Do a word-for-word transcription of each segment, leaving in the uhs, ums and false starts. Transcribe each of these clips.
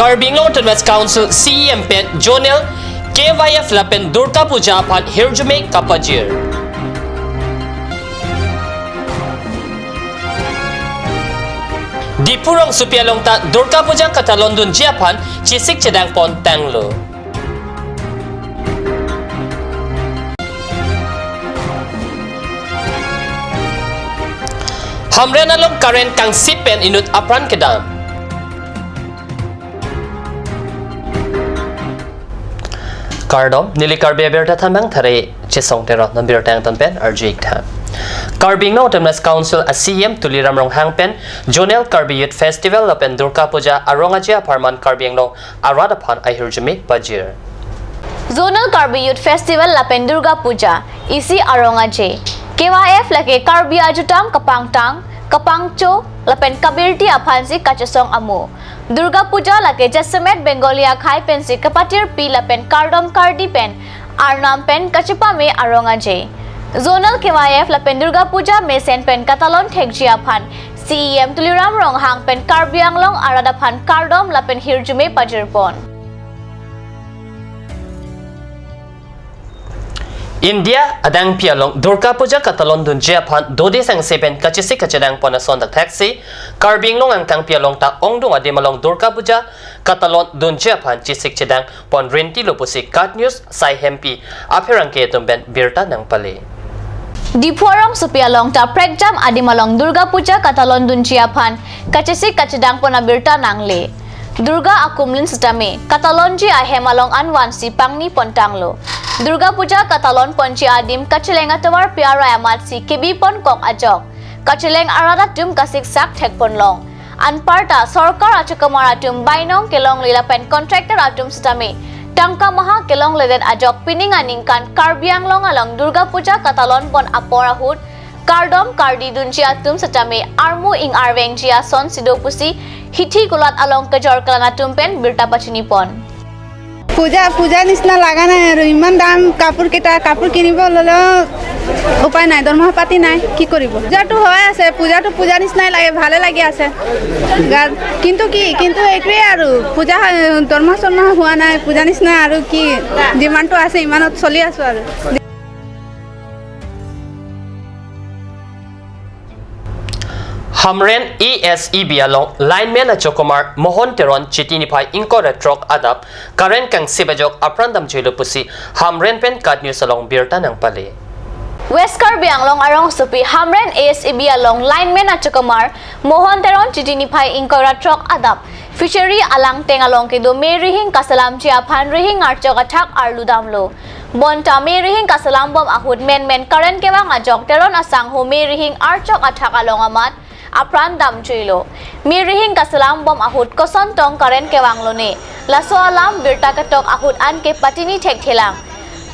Karbi Anglong Autonomous Council C E M pen Zonal, K Y F lapen Durga Puja aphan hirjume kapajir. Diphu rongsopi along ta Durga Puja katalon dunji aphan chesik chedang pon tanglo. Hamren along current kangsip pen inut apran kedam. Kardom, neli Karbi Abirta Thanbang Thare Chesong Teron, non birta angton pen arju ik tha. Karbi Anglong Autonomous Council a C E M Tuliram Ronghang pen Zonal Karbi Youth Festival lapen Durga Puja arong aje apharman Karbi Anglong arat aphan ahirjume pajir. Zonal Karbi Youth Festival lapen Durga Puja isi arong aje. K Y F lake Karbi ajutam kapangtang, kapangcho, lapen kabirti aphansi kachesong amo. Durga Puja lake jasemet Bengali akhei pensi kapatirpi lapen kardom kardi pen arnam pen kachepame arong aje. Zonal K Y F lapen Durga Puja mesen pen katalon thekji aphan C E M Tuliram Ronghang pen Karbi Anglong arat aphan kardom lapen hirjume pajir pon. India adangpi along Durga Puja katalon dunji aphan dode sangse pen kachesik kachedang pon ason dak thaksi, Karbi Anglong angkangpi along ta ongdung adim along Durga Puja katalon dunji aphan chesik chedang pon rintilo pusi KAT News sai hempi apherangke atum pen birta nangpale. Diphu rongsopi along ta prekjam adim along Durga Puja katalon dunji aphan kachesik kachedang pon abirta nangle. Durga akumlin setame katalonji ahem along anvansi pangni pon tanglo. Durga Puja katalon ponji adim kacheleng atovar pi arai amatsi kebi pon kok ajok kacheleng arat atum kasiksak thek pon long. Anparta sorkar achokamar atum bainong kelongle lapen contractor atum setame tangka maha kelongledet ajok pining aningkan Karbi Anglong along Durga Puja katalon pon apor ahut kardom kardi dunji atum setame armu ing arvengji ason si do pusi hithi kulat along kejor kelang atum pen birta pachini pon. পূজা, পূজা নিচিনা লগা নাই আৰু, ইমান দাম কাপোৰ কেইটা, কাপোৰ কিনিব ল'লেও উপায় নাই, দৰমহা পাতি নাই, কি কৰিব? পূজাটো হৈ আছে, পূজাটো পূজা নিচিনাই লাগে, ভালে লাগি আছে গাত, কিন্তু কি, কিন্তু এইটোৱে আৰু, পূজা, দৰমহা চৰমহা হোৱা নাই, পূজা নিচিনা আৰু কি, যিমানটো আছে ইমানত চলি আছোঁ আৰু। Hamren A S E B along lineman achokamar Mohon Teron Chiti niphai ingkoi ra throk adap current kangsip ajok apran damjuilo pusi Hamren pen KAT News along birta nangpale. West Karbi Anglong arongsopi Hamren A S E B along lineman achokamar Mohon Teron Chiti niphai ingkoi ra throk adap fishery alangteng along kedo me rihing kaselamji aphan rihing archok athak arlu damlo. Bonta me rihing kaselambom ahut menmen current kevang ajok Teron asangho me rihing archok athak along amat apran damjuilo. Me rihing kaselambom ahut koson tong current kevang lone, laso alam birta ketok ahut anke patini thekthelang.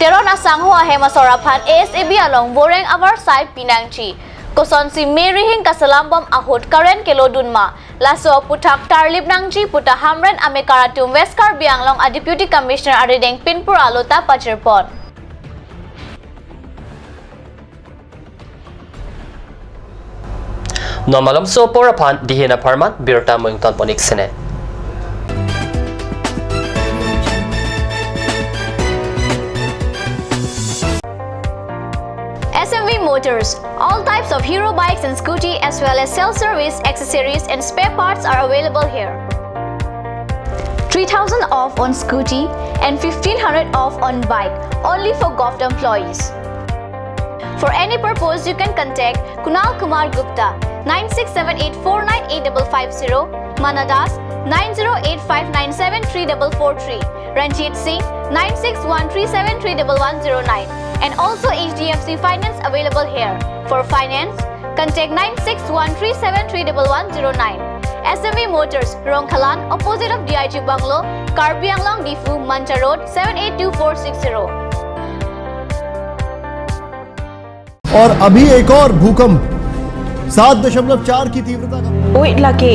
Teron asangho ahem asor aphan A S E B along voreng avarsai pinangji. Kosonsi me rihing kaselambom ahut current kelo dunma, laso aputhak tarlip nangji puta Hamren amekar atum West Karbi Anglong a Deputy Commissioner arideng pinpur alota pajirpon. Non malomso apor aphan dihin apharman birta mungton ponik sene. S M V Motors, all types of Hero bikes and scooty as well as self-service accessories and spare parts are available here. Three thousand off on scooty and fifteen hundred off on bike, only for govt employees. For any purpose, you can contact Kunal Kumar Gupta, nine six seven eight four nine eight double five zero, Mana Das, nine zero eight five nine seven three double four three, Ranjit Singh, nine six one three seven three double one zero nine, and also H D F C Finance available here. For finance, contact nine six one three seven three double one zero nine. S M V Motors, Rongkhalan, opposite of D I G Bungalow, Karbi Anglong, Diphu, Manja Road, seven eight two four six zero. और अभी एक और भूकंप सात दशमलव चार की तीव्रता का। Oi lake.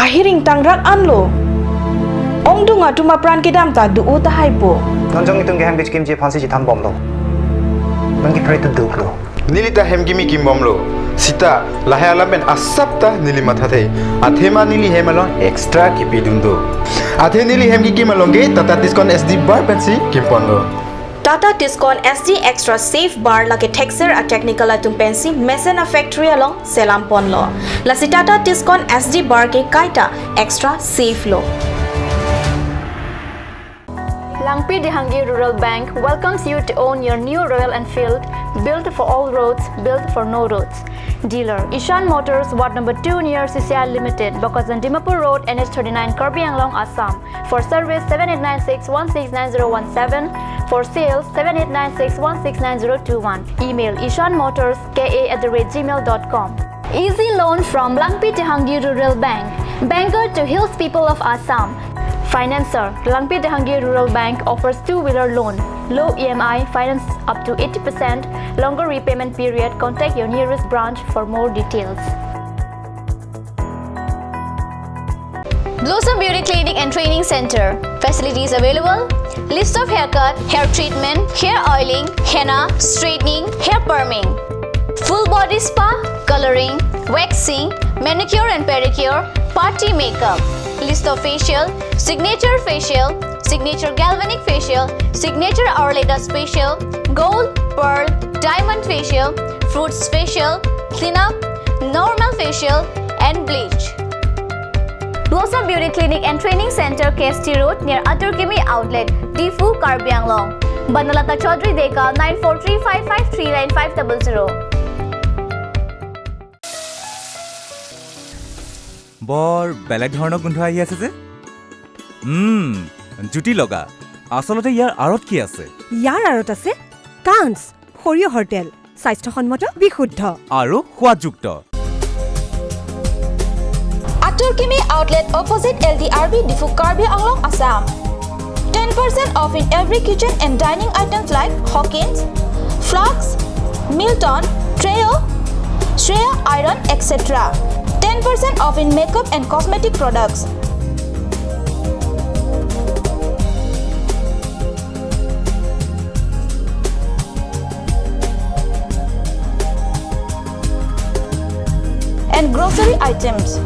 Ahiring tangrak anlo. Ongdung atum apran kedam ta do-o tahai po. Nonjong itum kehem kechikimji aphansi chethambomlo. Nang kipre tu duklo. Neli ta hem kimi kimbomlo. Sita lahai alam pen asap ta neli mathathe. Athema neli hem along extra kipidun do. Athe neli hem kikim along ke Tata Tiscon S D bar pensi kimponlo. Tata Tiscon S D Extra Safe Bar lake thekser a-technical atum pensi mesen a-factory along selam ponlo. Lasi Tata Tiscon S D bar ke kaita extra safe lo. Langpi Dehangi Rural Bank welcomes you to own your new Royal Enfield, built for all roads, built for no roads. Dealer, Ishan Motors, Ward number two near C C I Limited, Bokajan Dimapur Road, N H thirty-nine, Karbi Anglong, Assam. For service, seven eight nine six one six nine zero one seven. For sales, seven eight nine six one six nine zero two one. Email ishanmotorska at the rate gmail dot com. Easy loan from Langpi Dehangi Rural Bank, banker to hills people of Assam. Financer, Langpi Dehangi Rural Bank offers two-wheeler loan, low E M I, finance up to eighty percent, longer repayment period. Contact your nearest branch for more details. Blossom Beauty Clinic and Training Center. Facilities available: list of haircut, hair treatment, hair oiling, henna, straightening, hair perming, full body spa, coloring, waxing, manicure and pedicure, party makeup, list of facial, signature facial, signature galvanic facial, signature Ayurveda facial, gold, pearl, diamond facial, fruits facial, cleanup, normal facial, and bleach. Blossom Beauty Clinic and Training Center, K S T Road, near Atur Kimi Outlet, Diphu, Karbi Anglong. Banalata Chaudhary Deka, nine four three five five three nine five double zero. বৰ বেলেগ ধৰণৰ গোন্ধ আহি আছে যে। উম, জুতি লগা। আচলতে ইয়াৰ আঁৰত কি আছে? ইয়াৰ আঁৰত আছে কাঞ্চ, সৰিয়হৰ তেল, স্বাস্থ্যসন্মত, বিশুদ্ধ। আৰু সোৱাদযুক্ত। Atur Kimi Outlet, opposite L D R B, Diphu, Karbi Anglong, Assam. Ten percent off in every kitchen and dining items like Hawkins, flasks, Milton, Treo, Shreya iron, et cetera. Ten percent off in makeup and cosmetic products. And grocery items.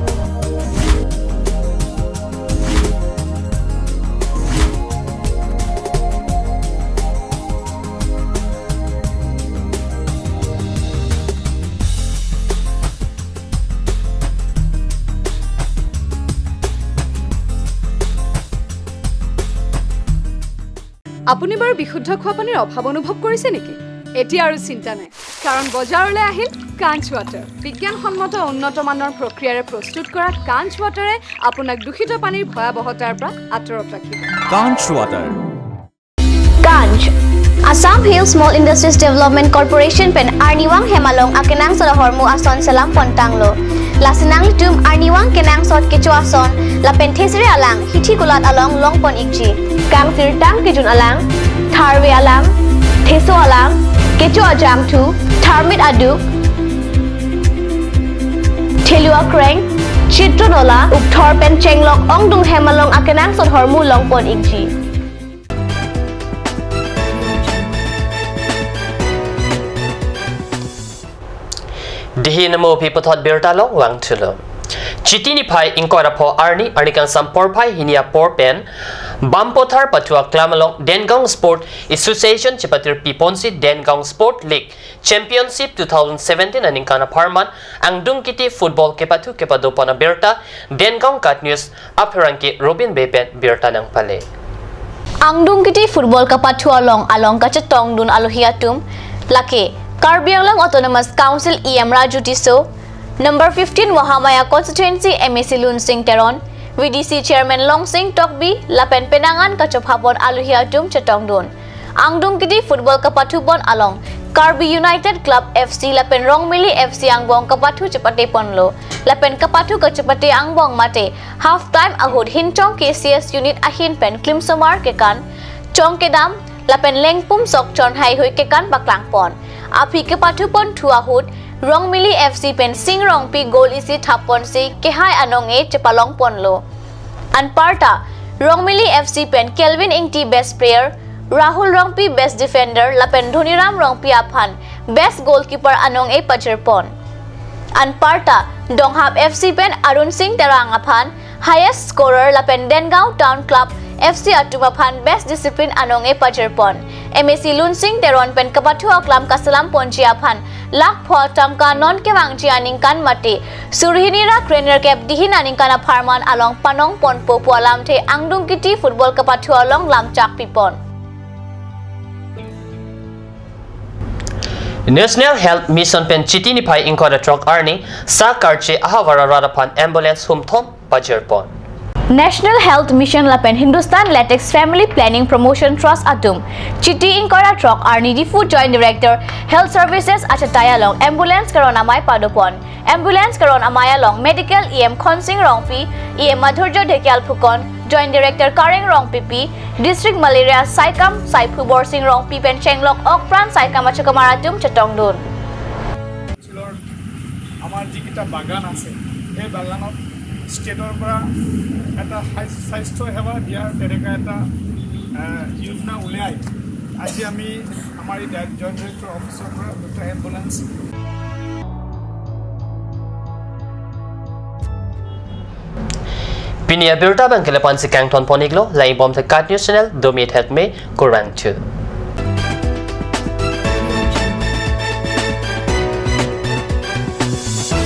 আপুনি বাৰু বিশুদ্ধ খোৱা পানীৰ অভাৱ অনুভৱ কৰিছে নেকি? এতিয়া আৰু চিন্তা নাই, কাৰণ বজাৰলৈ আহিল কাঞ্চ ৱাটাৰ। বিজ্ঞানসন্মত উন্নত মানৰ প্ৰক্ৰিয়াৰে প্ৰস্তুত কৰা কাঞ্চ ৱাটাৰে আপোনাক দূষিত পানীৰ ভয়াৱহতাৰ পৰা আঁতৰত ৰাখিব। কাঞ্চ water. Kanch, Assam Hill Small Industries Development Corporation pen arnivang hem along akenangsot ahormu ason selam pontanglo. Lasi nanglitum arnivang kenangsot kecho ason lapen thesere alang hithi kulat along longpon ikji. Kangsirtang kejun alang, tharve alang, theso alang, kecho ajangthu, tharmit aduk, thelu akreng, chitro nola, ukthor pen chenglok ongdung hem along akenangsot ahormu longpon ikji. Dihi namo aphi puthot birta along vangthulo. Chiti niphai ingkoi ra pho arni, arni kangsam porphai hini apor pen Bampothar Pathu Aklam along Dengaon Sport Association chepatir piponsi Dengaon Sport League Championship two thousand seventeen aningkan apharman angdung kiti football kepathu kepado pon abirta Dengaon Kat News apherangke Robin Bey pen birta nangpale. Angdung kiti football kapathu along along kachetongdun alohi atum lake Karbi Anglong Autonomous Council E M Raju Tisso, number fifteen Mahamaya Constituency M A C Lunsing Teron, V D C Chairman Longsing Tokbi lapen penang an kachopha pon alohi atum chetongdun. Angdung kiti football kapathu pon along Karbi United Club F C lapen Rongmili F C angbong kapathu chepate ponlo. Lapen kapathu kachepate angbong mate half time ahut Hinchong K C S unit ahin pen klimsomar kekan, chong kedam lapen lengpum sok chon haihui kekan paklang pon. Aphi kepathu ponthu ahut Rongmili F C pen Sing Rongpi goal isi thap ponsi kehai anong-e chepalong ponlo. Anparta, Rongmili F C pen Kelvin Ingti best player, Rahul Rongpi best defender lapen Dhoniram Rongpi aphan Best Goalkeeper anong-e pajirpon. Anparta, Donghap F C pen Arun Singh Terang aphan Highest Scorer lapen Dengaon Town Club F C atum aphan Best Discipline anong-e pajirpon. M A C Lunsing Teron pen kapathu aklam kaselam ponji aphan lakh pho tangka non kevangji aningkan mate suri hini ra krenerkep dihin aningkan apharman along panong ponpo pu alamthe angdung kiti football kapathu along lamchak pipon. National Health Mission pen Chiti niphai ingkoi ra throk arni sa karche ahavar arat aphan ambulance humthom pajirpon. National Health Mission lapen Hindustan Latex Family Planning Promotion Trust atum Chiti ingkoi ra throk arni Diphu Joint Director Health Services achatai along ambulance karon amei padopon. Ambulance karon amei along Medical E M Khonsing Rongpi, E M Madhurjo Dhekial Phukon, Joint Director Kareng Rongpipi, District Malaria Saikam Saiphu Borsing Rongpi pen chenglok okpran saikam achokamar atum chetongdun. অঞ্চলৰ আমাৰ যিকেইটা বাগান আছে, সেই বাগানত ষ্টেটৰ পৰা এটা স্বাস্থ্য সেৱা দিয়াৰ তেনেকুৱা এটা যোজনা উলিয়াই আজি আমি আমাৰ এই জইণ্ট ডাইৰেক্টৰ অফিচৰ পৰা দুটা ambulance. Pini abirta abang ke lapu-an si kangton pon-iklo, lang-ibom the KAT News Channel, domi thet me, kurvangthu.